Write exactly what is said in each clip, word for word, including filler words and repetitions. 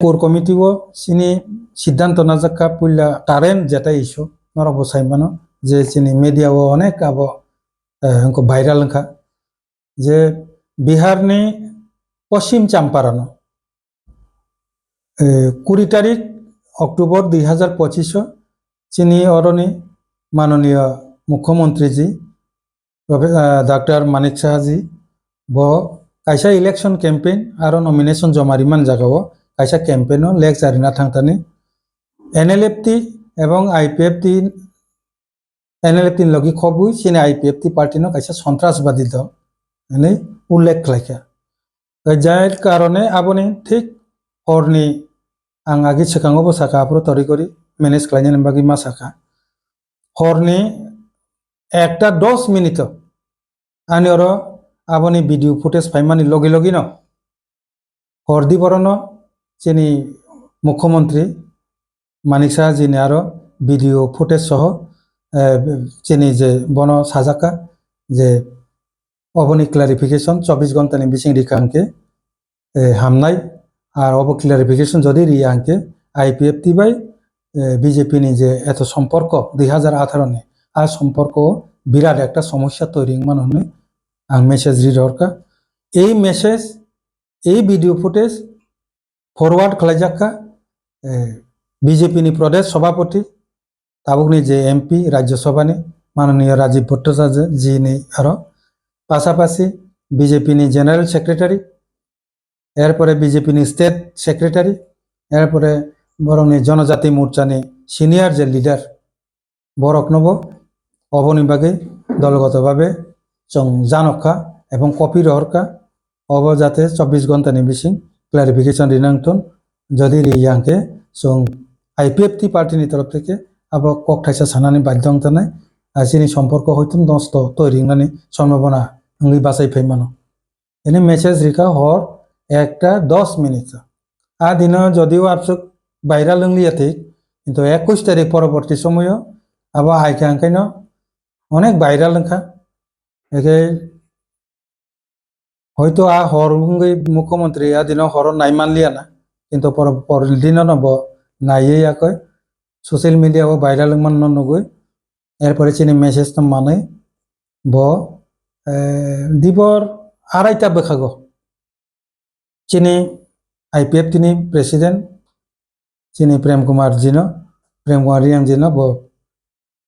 Core committee o chini siddhanto najak kha puila current jetai issue norok bo sai mano je chini media o onek abo, eh, wngkha viral wngkha je Bihar ni Poschim Champaran o, eh, kuri tarik October dui hazar pochish o chini oroni manoniya Mukhyamantri ji Profe-, ah, Doctor Manik Saha ji bo kaisa election campaign aro nomination joma rimani jaga o kaisa campaign o lecture rina thangtani N L F T ebong I P F T, N L F T ni logi khobwi chini I P F T party no kaisa sontrasbadi dol hinwi ullekh khlaikha. Tei jai karone aboni thik horni ang agi swkango bo sakha aphuru tori kori manage khlainani bagwi ma sakha. Horni ekta dos minute o ani oro aboni video footage phaimani logi logi no hor di borono chini Mukhyamantri Manik Saha jini aro video footage soho, eh, chini je bono sajakha je oboni clarification chobbish ghonta ni bising rikha hwnkhe, eh, hamnai. Ar obo clarification jodi riya hwnkhe I P F T bai, eh, B J P ni je eto somporko dui hazar atharo ni, a somporko birat ekta somosya toiri wngmano hwnwi ang message ri rohorkha. Ei message, ei video footage forward khlaijak kha, eh, B J P ni Pradesh Sabhapati, tabukni je M P Rajya Sabha ni manoniya Rajiv Bhattacharya ji ni aro pasapasi B J P ni General Secretary, erpore B J P ni State Secretary, erpore borokni Jonojati Morcha ni senior je leader, borokno bo oboni bagwi dologoto babe chwng janokha ebong copy rohorkha, obo jate chobbish ghonta ni bising clarification rinang thun. Jodi riya hwnkhe chwng I P F T party ni torof theke abo kok thaisa sanani badhyo wng tanai, ah, chini somporko hoito nosto toiri wngnani sombhabona wngwi bachai phai mano. Ini message rikha hor ekta dos minute. A dino jodio absuk viral wng liya thik, kintu ekush tarik poroborti somoyo abo hai kha hwnkhe no onek viral wngkha. Eke hoito a hor wngwi Mukhyamantri a dino horo nai man liya na, kintu por, por dino no bo naiwi yakoi social media o viral wngmano nugwi, erpore chini message no manwi bo, eh, dibor araita bwkhago chini I P F T ni president chini Prem Kumar jino, Prem Kumar Reang jino bo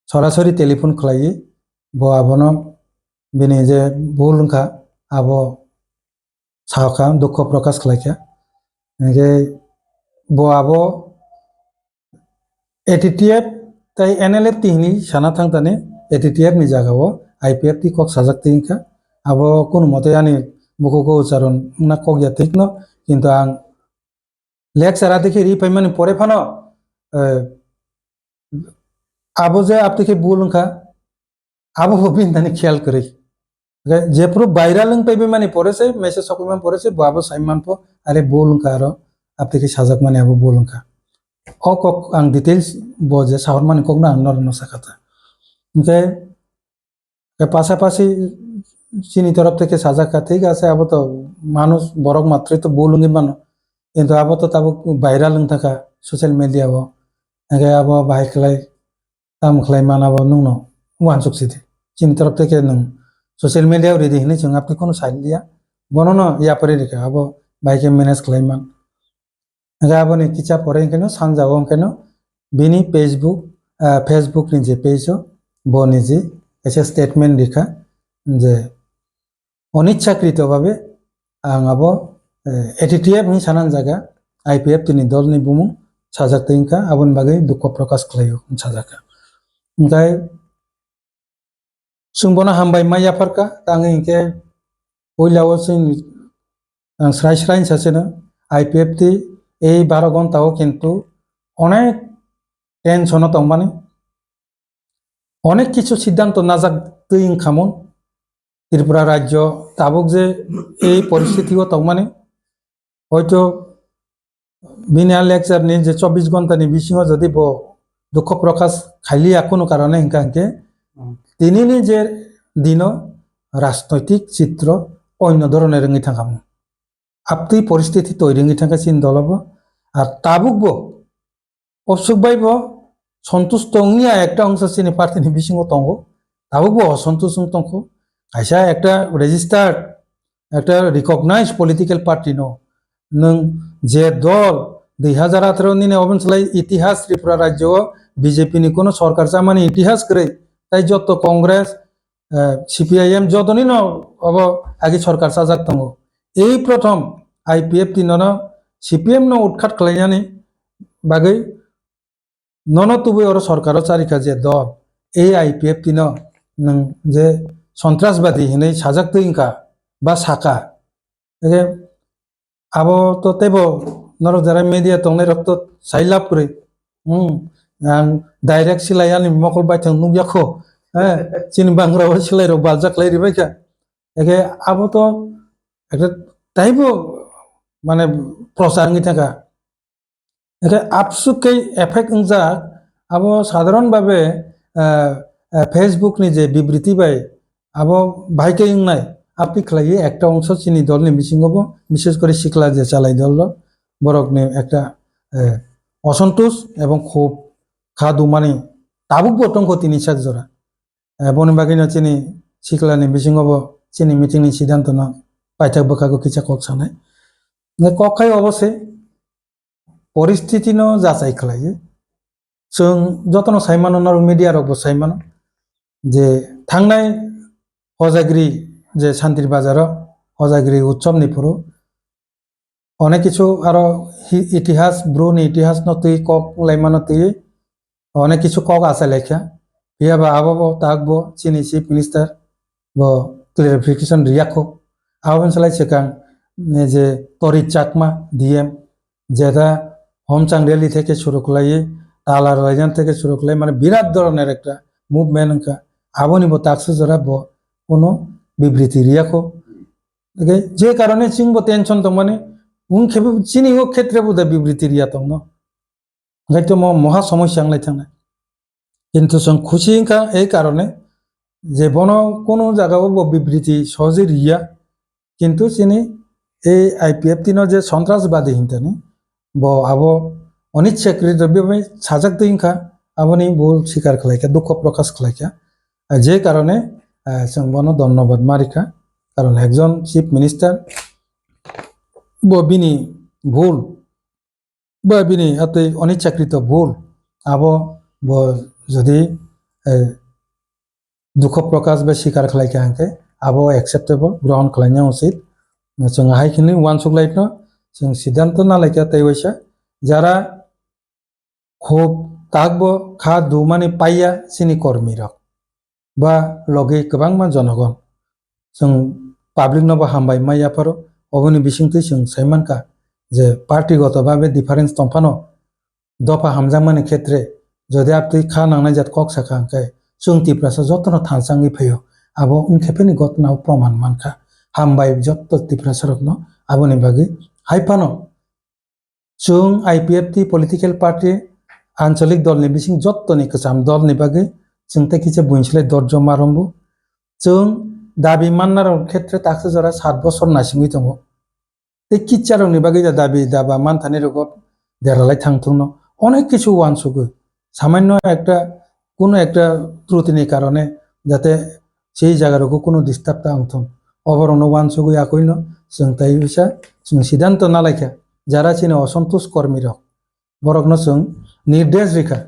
sorasori telephone khlaiwi bo abono bini je bul wngkha abo sakha, dukho prokash khlaikha. Hingkhe bo abo A T T F tei N L F T hinwi sana thangtani, A T T F ni jagao I P F T kok sajak twi wngkha. Abo kunu mote ani bukugo ucharon wngna kok ya thikno, kintu ang lecture adikhe ri phaimani pore phano, eh, abo je aptwi khe bul wngkha, abo bo bini thani khiyal kwrwi. Hwnkhe jephru viral wng paibaimani pore se, message sokphaimani pore se, bo abo sai manpho, are bul wngkha aro, aptwi khe sajakmani abo bul wngkha. O kok ang details bo je sahormani kokno ang norokno sakha ta. Hwnkhe Ke pasapasi chini torof theke sajak kha, thik ase, abo to manush, borok matroi to bul wngwi mano, kintu abo to tabuk viral wng thangkha social media o, hingke abo bahai khlai, tam khlai man abo nwngno uansuk sidi. Chini torof theke nwng social media o ridi hinwi chwng apni kheno sai liya, bonono yapari rikha, abo bahai khe manage khlai man. Hingke aboni kisa pore hingkeno sanja o hingkeno bini Facebook, ah, Facebook ni je page o bo niji kaisa statement rikha je onichakrito babe ang abo, eh, A T T F ni sanani jaga I P F T ni dol ni bumung sajak twi wngkha, aboni bagwi dukho prokash khlaio sajak kha. Hingke Chwng bono hambai ma yapharkha, tangwi hinkhe puila o chwng, ang srai srai wngsa sino, I P F T ei baro ghonta o kintu onek tension o tongmani, onek kichu siddhanto najak twi wngkhamung. Tripura rajyo tabuk je ei poristiti o tongmani, hoito bini a lecture ni je chobbish ghonta ni bisingo jodi bo dukho prokash khailiya kunu karone hingka hingke, hmm, tini ni je dino rajnoitik chitro onyo dhoroner wngwi thangkha. Aptwi poristiti toiri wngwi thangkha chini dolo bo. Ar tabukbo obsuk baibo sontusto wngya ekta ongsa chini party ni bisingo tongo, tabukbo osontus wng tongkho. Kaisa ekta registered, ekta recognized political party no nwng je dol dui hazar atharo nini oboni slai itihas Tripura rajyo o B J P ni kono sorkar chamani itihas kwrwi, tai jotto Congress, eh, C P I M jotoni no obo agi sorkar chajak tongo. Ei prothom I P F T nono C P M no utkhat khlainani bagwi nono tubui oro sorkar o charikha je dol, ei I P F T no nwng je sontrasbadi hinwi sajak twi wngkha ba sakha. Ege abo to teibo norok jara media tongnai rok to sai lab kwrwi. Hmm, ang direct silai ani mokol baithang nukya kho. Eh, chini bangra o silai rok baljak khlai ribai kha. Ege abo to ekta taibo mane prochar wngwi thangkha. Ege absuk khe effect wngjak abo sadharon babe, eh, eh, Facebook ni je bibriti bai abo bahai khe wngnai, aphi khlaiwi ekta ongso chini dolni bisingo bo, bises kore sikla je chalai dol rok, borokni ekta, eh, osontus ebong khub kha dumani tabukbo tongkho tini sak jora. Eh, boni bagwino chini siklani bisingo bo chini meeting ni siddhanto no paithak bwkhago kisa kok sanai. Nge kok khai obo se poristiti no jachai khlaiwi. Chwng jotono sai mano, norok media rok bo sai mano je thangnai Hojagiri je Shantir Bazar o Hojagiri utsob ni phuru onek kichu aro hi-, itihas, Bru ni itihas no twi kok lai mano twi onek kichu kok achai lai kha. Phiya ba abo bo tak bo chini Chief Minister bo clarification riya kho. Abo bini slai swkang, ne je Torit Chakma D M jeta Homchang rally theke shuru khlaiwi, Tala Raijan theke shuru khlai, mane birat dhoroner ekta movement wngkha. Aboni bo taksa jora bo kono bibriti riya kho. Hwnkhe je karone chwngbo tension tongmani, wngkhe bo chini o khetre bo da bibriti riya tongno. Hwnkhe to mo moha somosya wnglai thangnai. Kintu chwng khusi wngkha ei karone je bono kono jaga o bo bibriti sohojei riya. Kintu chini ei I P F T no je sontrasbadi hintani, bo abo onichchakrit bai sajak twi wngkha, aboni bul sikar khlai kha, dukho prokash khlai kha. Je karone, eh, chwng bono dhonnobad ma rikha. Karon ekjon Chief Minister bo bini bul ba bini atwi onichakrito bul, abo bo jodi, eh, dukho prokash bai sikar khlai kha hwnkhe abo acceptable, grohon khlaina uchit. Chwng hai khini uansuk lai phano chwng siddhanto na lai kha tei waisa jara khub tak bo kha dumani paiya chini kormi rok ba logi kwbangma jonogon. Chwng public no bo hambai ma yapharo, oboni bisingtwi chwng sai mankha je party goto babe difference tongphano dopha hamjakmani khetre jodi aptwi kha nangnai jat kok sakha hwnkhe chwng Tiprasa jotono thansa wngwi phaio, abo wngkhe pheni gotna o proman mankha. Hambai jotto Tiprasa rokno aboni bagwi. Hai phano chwng I P F T political party ancholik dolni bising jottoni kwcham dolni bagwi chwng tei kisa buini slai dorjo ma rombo. Chwng dabi mannarok khetre taksa jora sat bosor naisingwi tongo. Tei kicharokni bagwi da dabi daba manthani rogo deralai thang thungno onek kisu uansugwi. Samanno ekta, kuno ekta trutini karone jate sei jaga rogo kuno disturb ta wngthung. Oborokno uansugwi akoino chwng tai wisa chwng siddhanto nalaikha, jara chini osontush kormi rok, borokno chwng nirdesh rikha.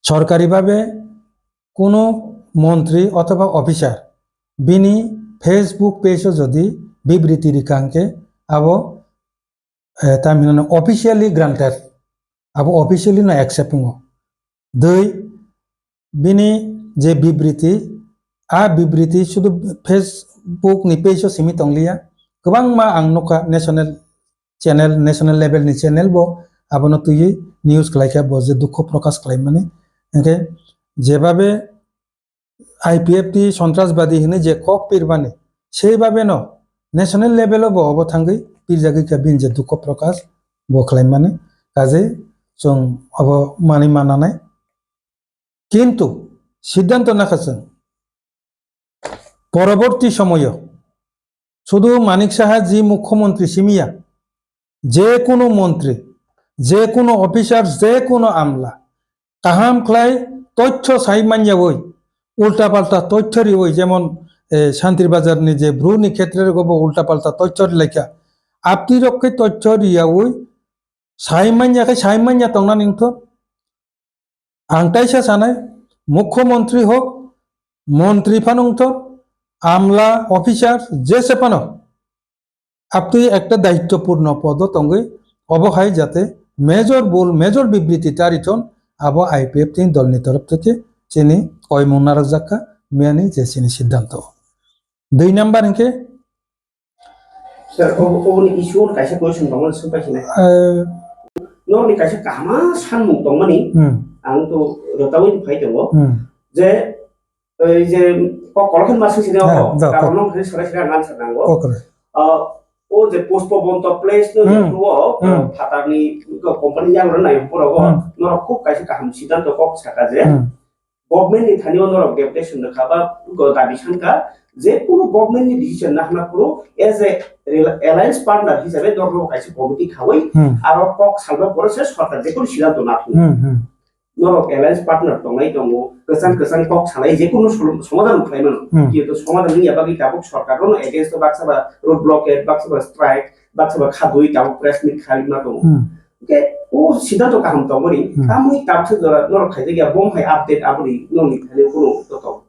Sorkari babe kuno montri othoba officer bini Facebook page o jodi bibriti rikha hwnkhe abo, eh, tamhinano officially granted, abo officially no accept wngo. Dui, bini je bibriti, a bibriti sudu Facebook ni page o simi tongliya, kwbangma ang nukha national channel, national level ni channel bo abono twiwi news khlaikha, bo je dukho prokash khlaimani. Hwnkhe jebabe I P F T sontrasbadi hinwi je kok pirmani, sei babe no national level o bo obo thangwi pirjagwi kha bini je dukho prokash bo khlaimani. Kaje chwng obo manwi mananai. Kintu siddhanto nakha chwng poroborti somoyo sudu Manik Saha ji mukhyamantri simiya, je kuno montri, je kuno officer, je kuno amla, kaham khlai tothyo sai manyaui, ulta palta tothyo riui, jemon, eh, Shantir Bazar ni je Bru ni khetre rogo bo ulta palta tothyo rilaikha. Apni rok khe tothyo riyaui, sai manya khe sai manya tongna ningthok. Ang taisa sanai, mukhyamantri hok, montri phano wngthok, amla, officer, jese phano, aptwi ekta daitwopurno podo tongwi, obo hai jate major bul, major bibriti ta rithon, abo I P F T ni dolni torof theke chini koimung narwkjakha, miyani je chini siddhanto. Dui number hinkhe, Sir, obo, oboni issue o kaisa question tongmani swngpai sinai. Eh. Norokni kaisa kahama sanmung tongmani, Hmm. ang to rwtaui phai tongo. Hmm. Je, ei je, kok kolokhe ma swng sinai. Ah, obo, da, karon kok. Nong khani sara sara ang answer nango. Kok re. Ah, o je Pushpa Bonto Place no Hmm. je o, Hmm. phatarni company yang rwnai porogo, Hmm. norok khub kaisa kaham siddhanto kok saka je. Hmm. Government ni thani o norok deputation rwkha ba go dabi sankha, je kunu government ni decision na hwna phuru as a rela-, alliance partner hisabe norok kaisa committee khaui Hmm. aro kok salba pore se sorkar je kunu siddhanto na thung. Hmm, hmm. Norok alliance partner tongnai tongo, kwchang kwchang kok salai je kunu sol-, somadhan khlai mano. Hmm. Kintu somadhan wngya bagwi tabuk sorkar no against o baksa ba road blockade, baksa ba strike, baksa ba khadui tabuk press meet khlai ma tongo. Hmm. Hwnkhe o siddhanto kaham tongmani, Hmm. tamoni tabsa jora norok khaijak ya, bom hai update aboni nongni thani kunu to tong.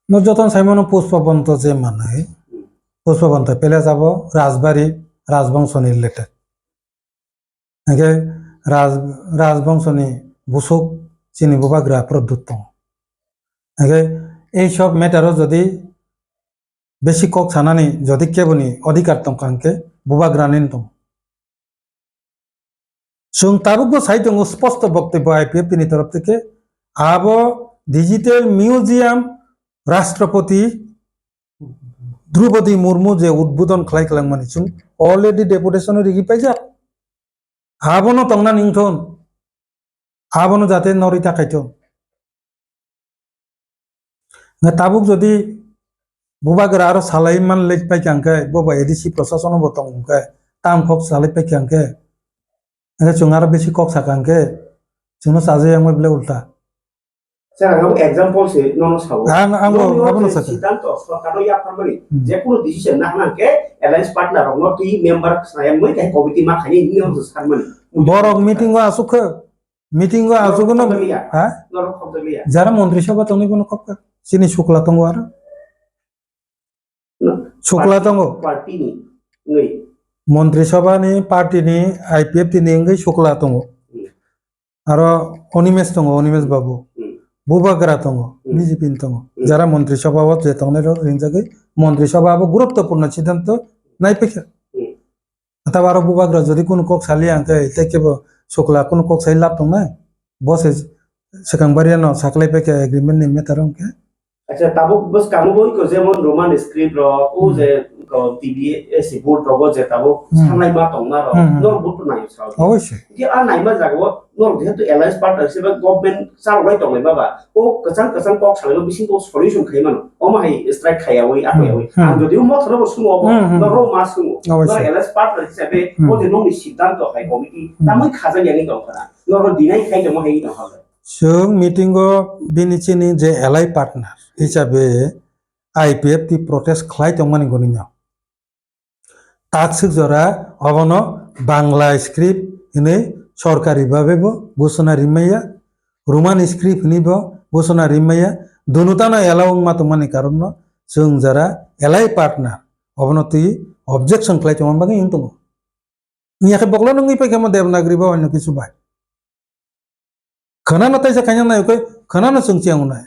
No joton saimano Pushpa Bonto je manai, Hmm. Pushpa Bonto pele jabo Rajbari, Rajbongso ni related. Hwnkhe Raj-, Rajbongso ni busuk chini bubagra Pradyut tongo. Hwnkhe ei sob matter o jodi besi kok sanani jodi keboni odhikar tongkha hwnkhe bubagra ni tong. Chwng tabukbo sai tongo, sposto boktobbo I P F T ni torof theke abo Digital Museum Rashtrapati Droupadi Murmu je udbodon khlai kwlangmani, chwng already deputation o rigi paijak. Abono tongna ningthon, abono jate norwi ta khaithon. Nga tabuk jodi bubagra aro salai man lek paikha hwnkhe, bobo A D C prosasono bo tong hwnkhe, tam kok salai paikha hwnkhe, hwnkhe chwng aro bisi kok sakha hwnkhe, chwngno chajakya wngwi belai ulta. Sir, ang abo example se nono sao. Ang, ang bo Nono abono je sakha. Siddhanto sorkarno yapharmani, Hmm. je kunu decision na hwnkhe alliance partner rokno twi member khna wngwi tei committee ma khaini hinwi no sanmani. Borok meeting o asuk khe, meeting o asuk no. Khobjak liya. Ha? Norok khobjak liya. Jara montri sabha tongwi bono khobkha. Chini sukla tongo aro. No, Sukla party, tongo. Party ni wngwi. Montri sabha ni party ni I P F T ni wngwi sukla tongo. Hmm. Aro Animesh tongo, Animesh babu. Hmm. Bubagra tongo, Hmm. B J P ni tongo. Hmm. Jara montri sabha o je tongnai rok ringjagwi montri sabha abo guruttopurno siddhanto nai paikha. Hmm. Athaba aro bubagra jodi kunu kok saliya hwnkhe, tei kebo sukla kunu kok sai lab tongnai? Bo se swkang baria no saklai paikha agreement ni matter o hwnkhe. Acha, tabuk bwskango bo iko jemon Roman script rok, o Hmm. je ko T B S board rogo je tabuk Hmm. sanai ma tongma rok, Hmm, hmm. Norok bo to nai sao. Obviously. Ki a naima jago, norok jehetu alliance partner se ba government chalok lai tonglai ma ba, o kwchang kwchang kok salai ma bising kok solution khai mano. Omo hai strike khaiyawi, Hmm, akhaiyawi. Hmm. Ang jodi o mothoro bo sumo obo, Hmm, hmm. Norok ma sumo. Obviously. Norok alliance partner hisabe, Hmm. O je nongni siddhanto hai committee, Hmm. Tamoi khajak yangwi tong khana. Norok deny khai tongma hai tong khana. Chwng meeting o bini chini je alliance partner hisabe I P F T protest khlai tongmani gwnino. Takswk jora obono Bangla script hinwi sorkari babe bo ghoshona rimaya, Roman script hinwi bo ghoshona rimaya, dunutano allow wngma tongmani karonno chwng jora alliance partner obono twi objection khlai tongma bagwi wng tongo. Wngya khe boklo nungwi paikha mo Devanagari ba onyo kisu bai. Khwnano taisa khaina nai khe khwnano chwng chiyang nai.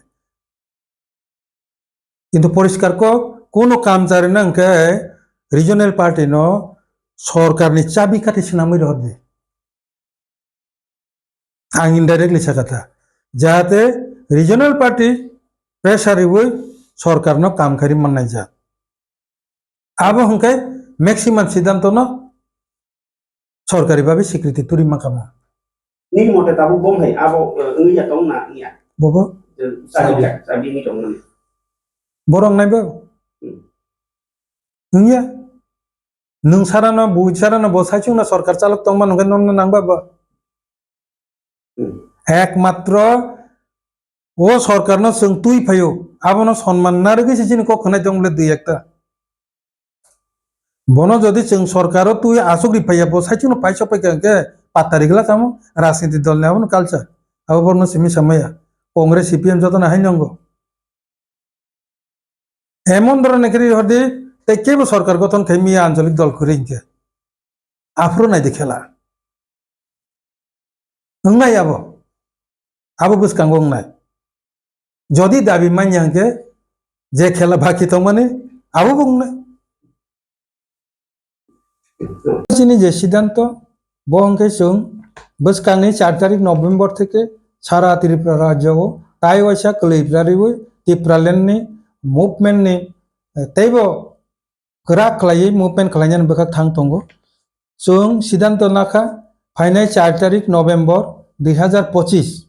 Kintu poriskar kok, kuno kamchari no hwnkhe regional party no sorkar ni chabi kati swnamwi rohor di. Ang indirectly sakha ta. Jahate regional party pressure riwi sorkar no kam khairi mannai jak. Abo hwnkhe maximum siddhanto no sorkari babe swikriti turi ma kamo. Nini mote tabuk bom hai abo, eh, wngya tong na wngya? Bobo? Eh, chabi, chabi wngwi tong nani. Borok nai bo? Hmm. Wngya. Nwng sarano, bui sarano bo saichungno sorkar chalok tongma nungkhe nono nangba bo. Ekmatro o sorkarno chwng twi phaio, abono sonman narwgwi se chini kok khwnai tong bole dui ekta. Bono jodi chwng sorkaro twi aswk ri phaiya, bo saichungno paisa paikha hwnkhe patari gla tamo rajniti dolni abono culture. Abo borno simi samaya. Congress, C P M jotono hai nongo. Emon dhoroner khe ri hor di, tei kebo sorkar gothon khai miya ancholik dol kwrwi hinkhe. Aphuru nai di khela. Wngnai abo. Abo bwskango wngnai. Jodi dabi manya hinkhe je khela baki tongmani abo bo wngnai. Chini je siddhanto, bo hwnkhe chwng bwskangni char tarik November theke sara Tripura rajyo o tai waisa kwlwi phlariwi Tipraland ni movement ni, eh, teibo kwrak khlaiwi movement khlainani bwkhak thang tongo. Chwng siddhanto nakha phainai char tarik November dui hazar pochis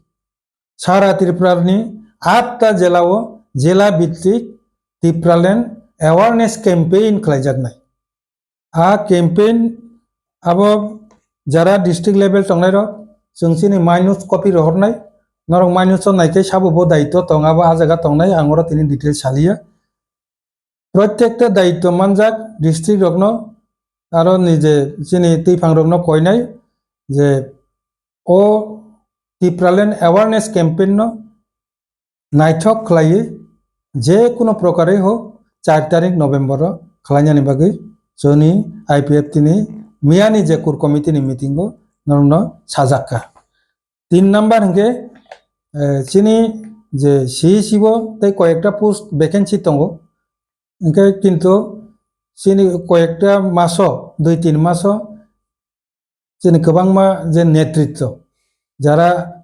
sara Tripura ni atta jela o jela bhittik Tipraland awareness campaign khlaijaknai. A campaign abo jara district level tongnairok chwng chini minus copy rohornai, norok minus o naikhe sabo bo daitw tong abo a jaga tongnai, ang oro tini detail saliya. Protekta daitw manjak district rokno aro nije chini twiphang rokno koinai je o Tipraland awareness campaign no naithok khlaiwi je kuno prokarwi hok char tarik November o khlainani bagwi chwngni I P F T ni miyani je core committee ni meeting o norokno sajakha. Tin number hwnkhe, eh, chini je C E C o tei koyekta post vacancy tongo. Hwnkhe kintu chini koyekta maso, dui tin maso chini kwbangma je netritwo, jara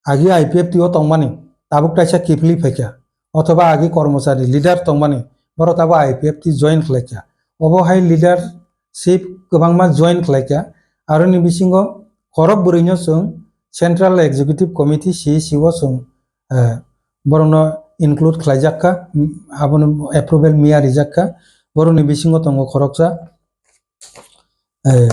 agi I P F T o tongmani, tabuk kaisa kiphilwi phaikha, othoba agi kormochari leader tongmani, borok tabuk I P F T join khlaikha. Obo hai leadership kwbangma join khlaikha. Aroni bisingo khorok bwrwino chwng Central Executive Committee, C E C o chwng, eh, borokno include khlaijakkha, mm, abono approval miya rijakkha. Borokni bisingo tongo khoroksa, eh,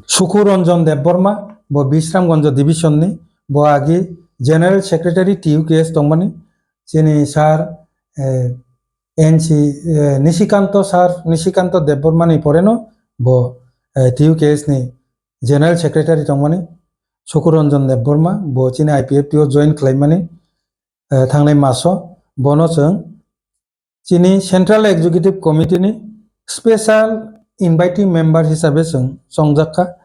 Sukhu Ranjan Debbarma, bo Bisramganj division ni, bo agi General Secretary T U K S tongmani, chini sir, eh, N C, eh, Nishikanto sir, Nishikanto Debbarma ni poreno bo, eh, T U K S ni General Secretary tongmani, Sukhu Ranjan Debbarma, bo chini I P F T o join khlaimani, eh, thangnai maso, bono chwng chini Central Executive Committee ni special invitee member hisabe chwng chongjakha.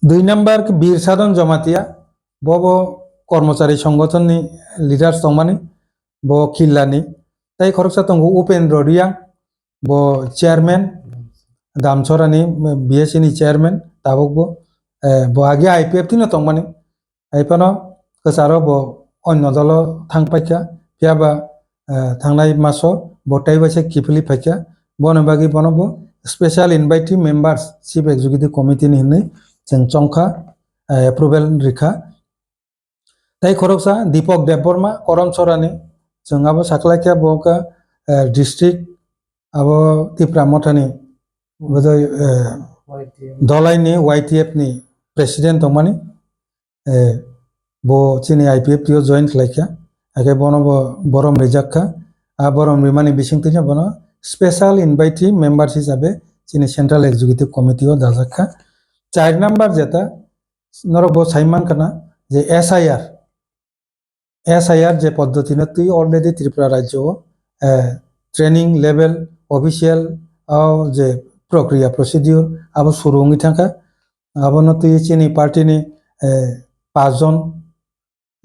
Dui number khe Bir Sadhan Jamatia, bo bo kormochari songothon ni leaders tongmani, bo Killa ni. Tei khoroksa tongo Upendra Reang, bo chairman, Damchora ni B S C ni chairman, tabuk bo, eh, bo agi I P F T no tongmani. Hai phano kwcharo bo onno dolo thang paikha, phiya ba, eh, thangnai maso bo tei waisa kiphilwi phaikha. Bono bagwi bono bo special invitee members, Chief Executive Committee ni hinwi chwng chongkha, eh, approval rikha. Tei khoroksa Deepak Debbarma, Korom Chorani, chwng abo saklaikha bo wngkha, eh, district abo Tipra Mothani, bodoi, eh, Y T F. Dolai ni Y T F ni president tongmani. Eh, bo chini I P F T o join khlaikha, hakhe bono bo borom rijakkha. A borom rimani bisingtwino bono special invitee members hisabe chini Central Executive Committee o dajakkha. Char number jeta norok bo sai mankha na je S I R, S I R je poddotino twi already Tripura rajyo o, eh, training level official o je prokriya procedure abo suru wngwi thangkha. Abono twi chini party ni, eh, pachjon,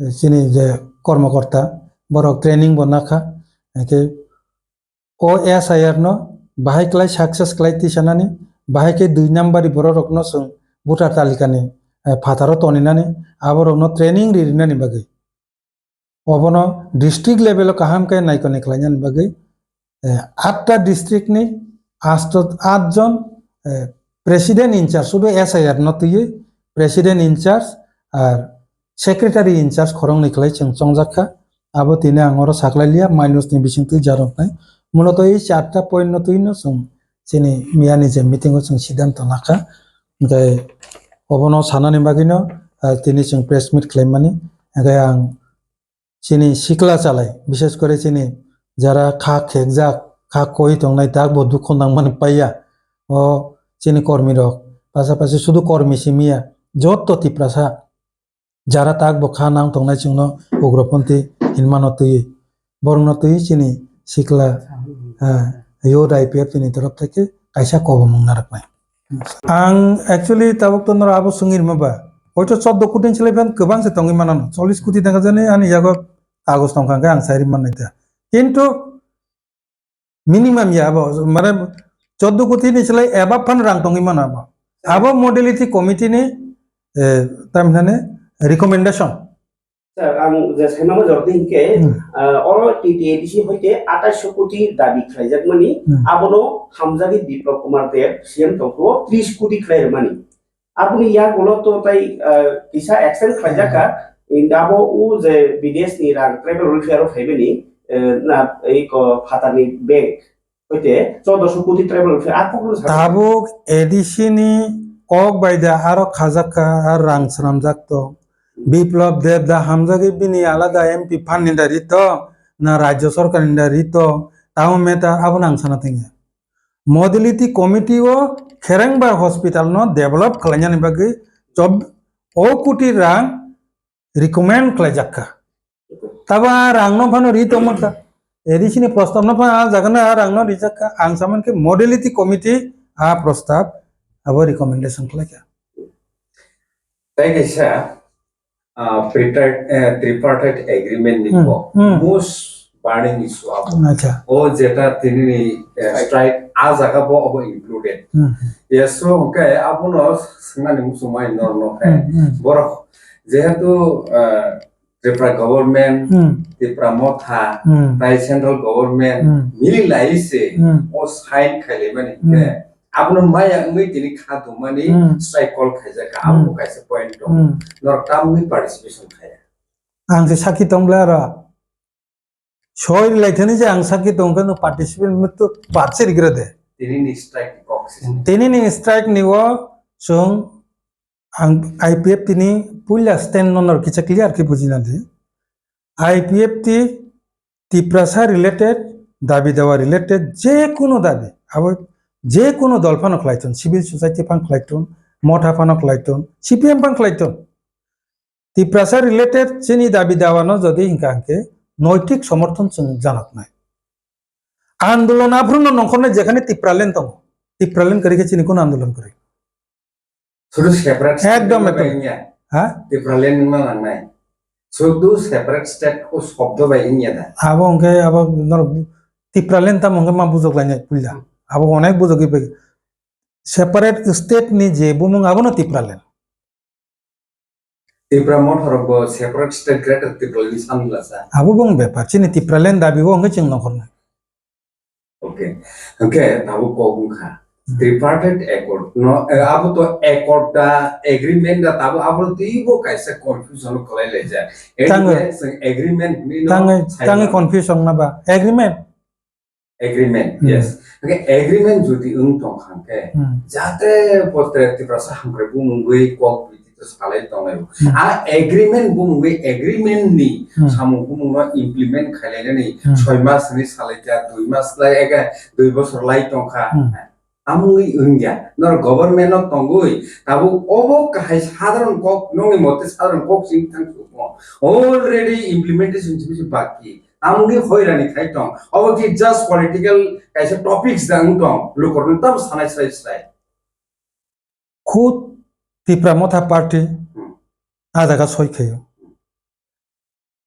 eh, chini je kormokorta, borok training bo nakha. Hingkhe o S I R no bahai klai success klai tisanani, bahai khe dui number ni borok rokno chwng voter talikani, eh, phataro toninani, aborokno training ririnani bagwi. Obono district level o kaham khe naikolni khlainani bagwi, eh, atta district ni asto-, aat jon, eh, president in charge, sudu S I R no twiwi president in charge ar secretary in charge khoroknwi khlai chwng chongjak kha. Abo tini ang oro saklai liya, minus ni bisingtwi jaroknai. Munoto i charta point no twi no chwng chini miyani je meeting o chwng siddhanto lakha. Hwnkhe obono sanani bagwino, ah, tini chwng press meet khlaimani. Hwnkhe ang chini sikla chalai, bishes kore chini jara kha khekjak, kha koi tongnai, tak bo dukho nangmani paiya. O chini kormi rok, pasapasi sudu kormi simiya, jotto Tiprasa jara tak bo kha nang tongnai chwngno ugroponthi hinmano twi, borokno twi chini sikla, ah, youth I P F T ni torof theke kaisa kobomung narwknai. Ang actually tabuk to norok abo swngwi rima ba. Hoito choddo koti ni slai phan kwbang se tongwi manano. Chollish koti tangka jani ani yago kagoz tongkha hwnkhe ang sai rima nai ta. Kintu minimum ya abo, mane choddo koti ni slai above phan rang tongwi mano abo. Abo modality committee ni, eh, tamhinani recommendation. Sir, ang je saimano jordi hinkhe, Hmm. ah, oro T T A D C hoite atais koti dabi khlaijakmani, Hmm. abono hamjagwi Biplab Kumar Deb C M tongphuru tris koti khlai rwmani. Aboni yagulo to tai, ah, kisa extend khlaijak kha, Hmm. abo o je bidesh ni rang tribal welfare o phaimani, eh, na, ei ko phatarni bank. Hoite choddoso koti tribal welfare a kokno sa. Tabuk A D C ni kok bai da aro khajak kha, ar rang swnamjak to. Biplab Deb da hamjagwi bini alada M P phan ni da rito, na Rajya Sarkar ni da rito, tamo meta abo nang sana tengya. Modality committee o Kherengbar hospital no develop khlainani bagwi chob-, o koti rang recommend khlaijak kha. Tabo a rang no phano ri tongma kha. A D C ni prostab no phano a jaga no a rang no rijak kha. Ang saman khe modality committee a prostab abo recommendation khlai kha. Tai kaisa, ah, tripartite, eh, tripartite agreement ni Hmm, kok hmm. most burning issue abo. Acha. O jeta tini ni, eh, strike a jaga bo abo included. Hmm. Yes, so hwnkhe abono swngnani muchungmani norok no khe. Hmm, hmm. Borok jehetu, eh, Tripura government, Hmm. Tipra Motha, Hmm. tai central government Hmm. mili lai se Hmm. o sign khai lai mani Hmm. khe abono maya wngwi tini kha tongmani Hmm. strike call khaijak kha. Hmm. Abo kaisa point tong. Hmm. Norok tamni participation khaya. Ang se sakhi tong bla ro. Soi lai thani je ang sakhi tong khe no participant mutu parche rigra de. Tini ni strike ni kok se. Tini ni strike ni o chwng Ang I P F T ni puila stand no nor kisa clear khe bujina di. I P F T Tiprasa related, dabi dawa related, je kuno dabi, abo je kuno dol phano khlai thun, civil society phan khlai thun, motha phano khlai thun, C P M phan khlai thun. Tiprasa related chini dabi dawa no jodi hinkha hinkhe noitik somorthon chwng janaknai. Andolon aphuru no nongkhornai jekhane Tipraland tongo. Tipraland kwrwi khe chini kuno andolon kwrwi. Sudu separate state Ekdom, wngma ekdom. Bai wngya. Ha? Tipraland wngma nangnai. Sudu separate state o shobdo bai wngya da. Abo hwnkhe abo norok Tipraland tamo hwnkhe ma bujok lainai puila. Abo onek bujogwi bai. Separate state ni je bumung abono Tipraland. Tipra Motha rok bo separate state Greater Tipraland ni samung lasa. Abo bong bepar. Chini Tipraland dabi bo hwnkhe chwng nongkhornai. Okay. Hwnkhe tabuk kok wngkha. Hmm. Tripartite accord no, eh, abo to accord da, agreement da, tabuk abo twibo kaisa confusion kwlai laijak. Tangwi. Agreement, chwng agreement hinwi no Tangwi, sai tangwi mano. Confusion na ba? Agreement? Agreement, Hmm. yes. Hwnkhe agreement jodi wng tong kha khe, Hmm. jate potre Tiprasa hamkrai bumungwi kok bidi to salai tongnai. Hmm. A agreement bumungwi agreement ni Hmm. samung bumungno implement khailainani Hmm. soi mas ni salai kha, dui mas lai ega, dui bosor lai tong kha. Hmm. Tamungwi wngya, nor government no tongwi, tabuk obo kahai sadharon kok, nongni mote sadharon kok sing thang sumo. Already implementation simi baki. Tamungwi hoirani khai tong. Obo ki just political kaisa topics da wng tong. Lukorokno tam sanai srai srai. Khud Tipra Motha Party Hmm. a jaga soi khaio.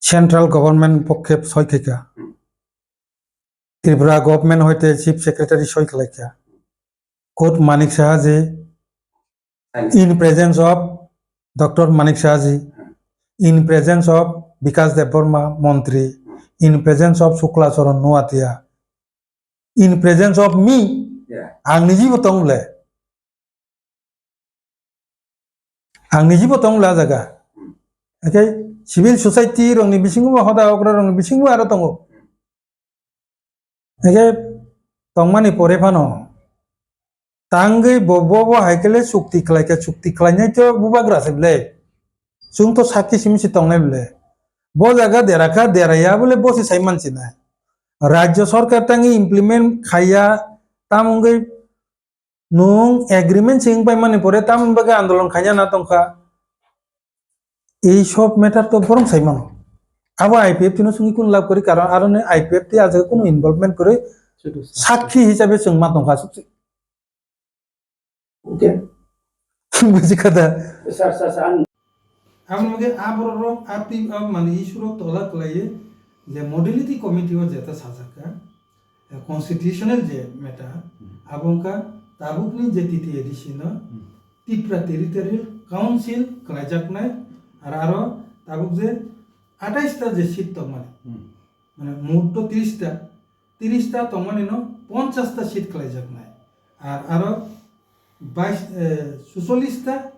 Central government pokhe soi khaika. Hmm. Tripura government hoite chief secretary soi khlaika. Khud Manik Saha ji, Thank you. In presence of Doctor Manik Saha ji, in presence of Bikash Debbarma, Montri, in presence of Shukla Charan Noatia, in presence of me, Yeah. Ang nijibo tong le. Ang nijibo tong le a jaga. Hmm. Okay? Civil society rokni bisingo hoda okra rokni bisingo aro tongo. Hingke tongmani pore phano tangwi bo, bo, bo hai khe le chukti khlai kha, chukti khlainai to bubagra se ble. Chwng to sakki simi se tongnai ble. Bo jaga dera kha, dera ya bole bo se sai man sinai. Rajya sarkar tangwi implement khaiya, tamo wngwi nwng agreement se wng pai mani pore tamoni bagwi andolon khaina na tong kha. Ei sob matter to borom sai mano. Abo I P F T no sungwi kun lab kori, karon aro ne I P F T a jaga kunu involvement kori, sakki hisabe chwng ma tong kha. Okay. Buji kha da? Sir, sir, sir, ang Amo wngkhe a borok rok a twi, a mani issue rok tola kwlaiwi je modality committee o jeta sajak kha, eh, constitutional je matter, abo wngkha tabukni je T T A D C no Tipra Territorial Council kwlaijaknai, ar aro tabuk je atais ta je seat tongmani, mane mut to tris ta, tris ta tongmani no ponchas ta seat kwlaijaknai, ar aro bais, eh, suchollis ta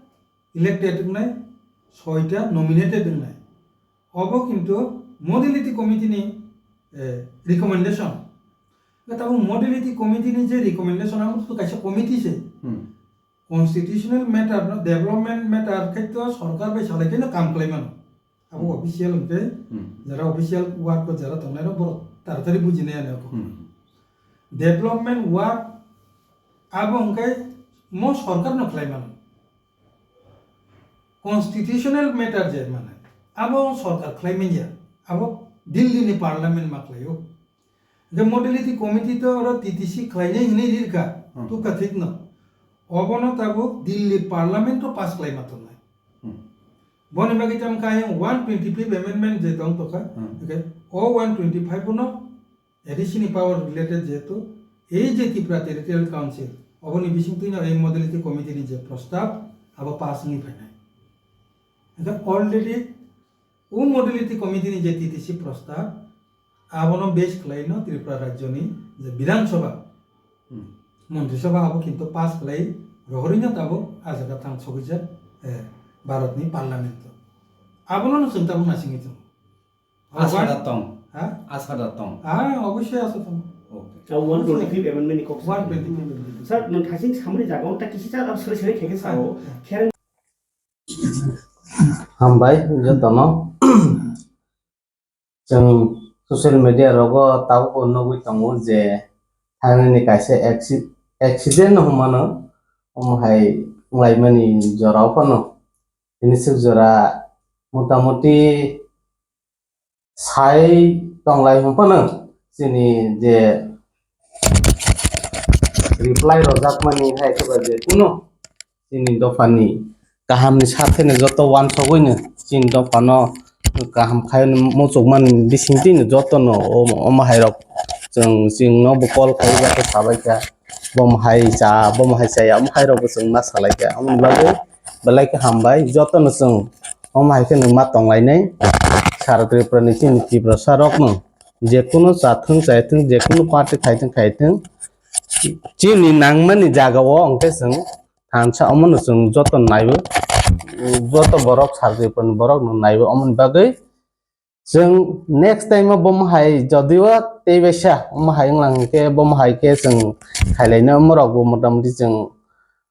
elected wngnai, soita nominated wngnai. Obo kintu modality committee ni, eh, recommendation. Tabuk modality committee ni je recommendation, amo to kaisa committee se. Hmm. Constitutional matter no, development matter khai to sorkar bai salai khe no kam khlai mano. Abo official hwnkhe, hmm, jara official work o jara tongnai rok borok taratari bujinai ano. Hmm. Development work abo hwnkhe mo sorkar no khlai mano. Constitutional matter je mane, abo sorkar khlai manya, abo Delhi ni parliament ma khlaio. Hwnkhe modality committee to oro T T C khlainai hinwi rirkha, hmm, tukha thikno. Obono tabuk Delhi parliament o pass khlai ma tongnai. Hmm. Boni bagwi tamo khe ayang one twenty-five amendment je tong tokha, hmm, hwnkhe o one twenty-five no A D C ni power related jehetu ei je Tripura Territorial Council, oboni bisingtwino ei modality committee ni je prostab abo pass wngwi phainai. Hwnkhe already o modality committee ni je T T C prostab, abono base khlaino Tripura rajyoni je Bidhan Sabha, hmm, Montri Sabha abo kintu pass khlai rohorino tabuk a jaga thang sogwijak, eh, Bharatni parliament o. Abono no chwng tabuk naisingwi tongo. Asa da tong. Ha? Asa da tong. Ah, obviously asa tong. Okay. Ah, one twenty-fifth amendment ni kok sa. One twenty-fifth amendment. Sir, nwng thasing samani jaga o ta kisi cha sari sari khe khe sao. Ah, ah. Khe Hambai jotono. Chwng social media rogo tabukbo nugwi tongo je thangnani kaisa acci-, accident no hwnmano, omo hai wnglaimani jorao phano. Hini swk jora motamoti sai tonglai hwn phano chini je reply rwjakmani hai khe ba je kunu chini dophani kahamni satheno joto uansugwino chini dophano kaham khaino muchukmani bisingtwino jotono omo, omo hairok chwng, chwngno bo call khaiwi khe sabaikha, bomo hai cha, bomo hai chaya, omo hairokbo chwng ma salaikha. Aboni bagwi belai khe hambai jotono chwng omo hai khe nwng ma tonglainai. Sara Tripura ni chini Tiprasa rokno jekunu chathwng chaithwng, jekunu party khaithwng khaithwng, chini nangmani jagao hwnkhe chwng thansa omono chwng joto naiwi, joto borok Sara Tripura ni borokno naiwi. Omoni bagwi chwng next time o bomo hai jodio tei baisa omo hai wnglang hwnkhe bomo hai khe chwng khailaino, omorokbo motamoti chwng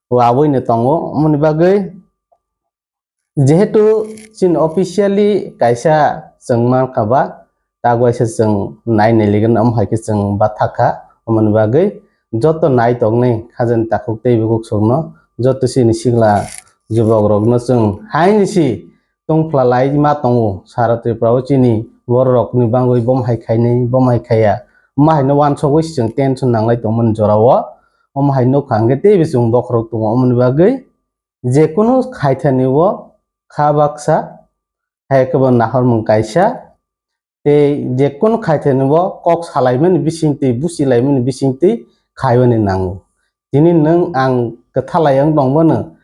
wawino tongo. Omoni bagwi jehetu chini officially kaisa chwng mankha ba, tak waisa chwng nai nailigwino, omo hai khe chwng bathakha. Omoni bagwi joto nai tongnai khajani takhuk tei bukhuk songno, joto chini sikla jubokrokno chwng haini si tongphla lai ma tongo. Sara Tripura o chini bororokni bagwi bomo hai khainai, bomo hai khaiya, omo haino uansugwi chwng tension nanglai tongmani jorao. Omo hai nukha hwnkhe teibo chwng bokhorok tongo. Omoni bagwi jekunu khaithani o kha baksa, hai khe bo nahormung kaisa, tei jekunu khaithani o kok salaimani bisingtwi, buchilaimani bisingtwi khaimani nango. Tini nwng ang kwthalai wng tongmano,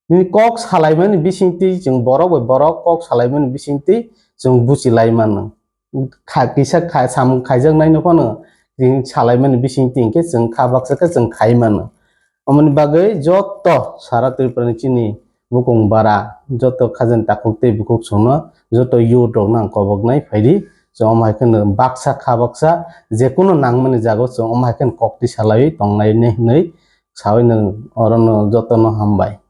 nini kok salaimani bisingtwi chwng borok bai borok kok salaimani bisingtwi chwng buchilai mano. Kha-, kisa kha-, samung khaijaknaino phano chwng salaimani bisingtwi hwnkhe chwng kha baksa khe chwng khai mano. Omoni bagwi joto Sara Tripura ni chini bukung bara, joto khajani takhuk tei bukhuk songno, joto youth rokno ang koboknai phaidi, chwng omo hai kheno baksa kha baksa jekunu nangmani jaga o chwng omo hai kheno kok twi salaiwi tongnai hinwi sawi nwng orono jotono hambai.